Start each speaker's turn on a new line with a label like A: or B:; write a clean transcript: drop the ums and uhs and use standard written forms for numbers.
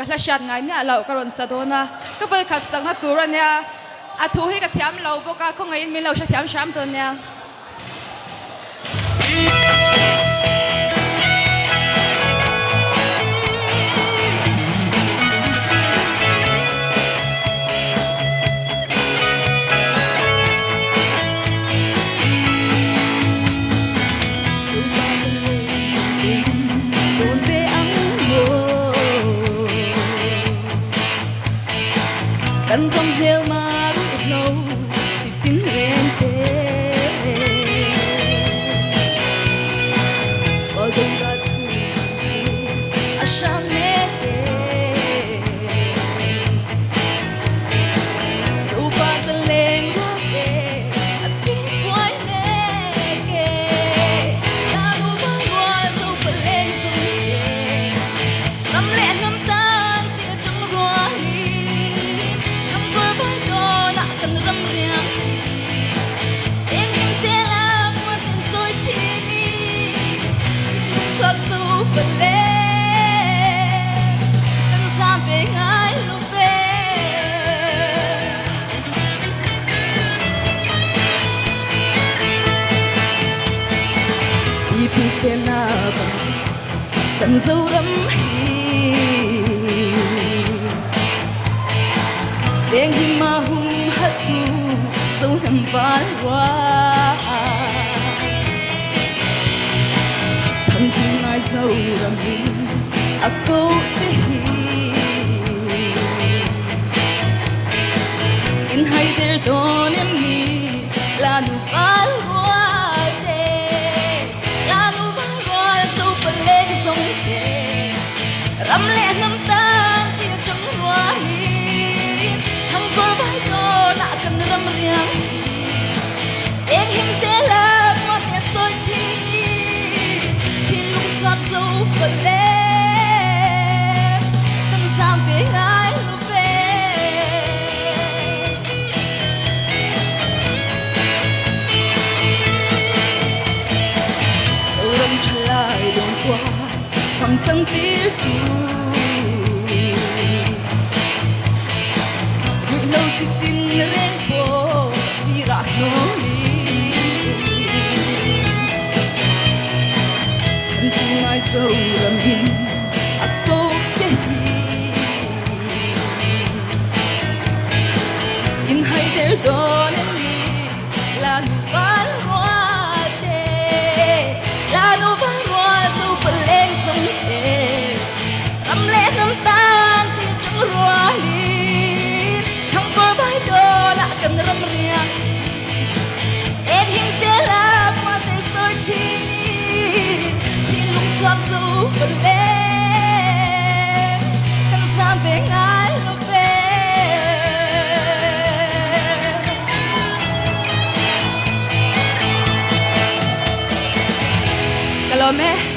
A: Ka hla hriat ngai miah loh ka rawn sa dawn a, ka vawikhat sakna tur a nia, a thu hi ka thiam lo bawk a, khawngaihin min lo hrethiam hram dawn nia. Ka lawm e.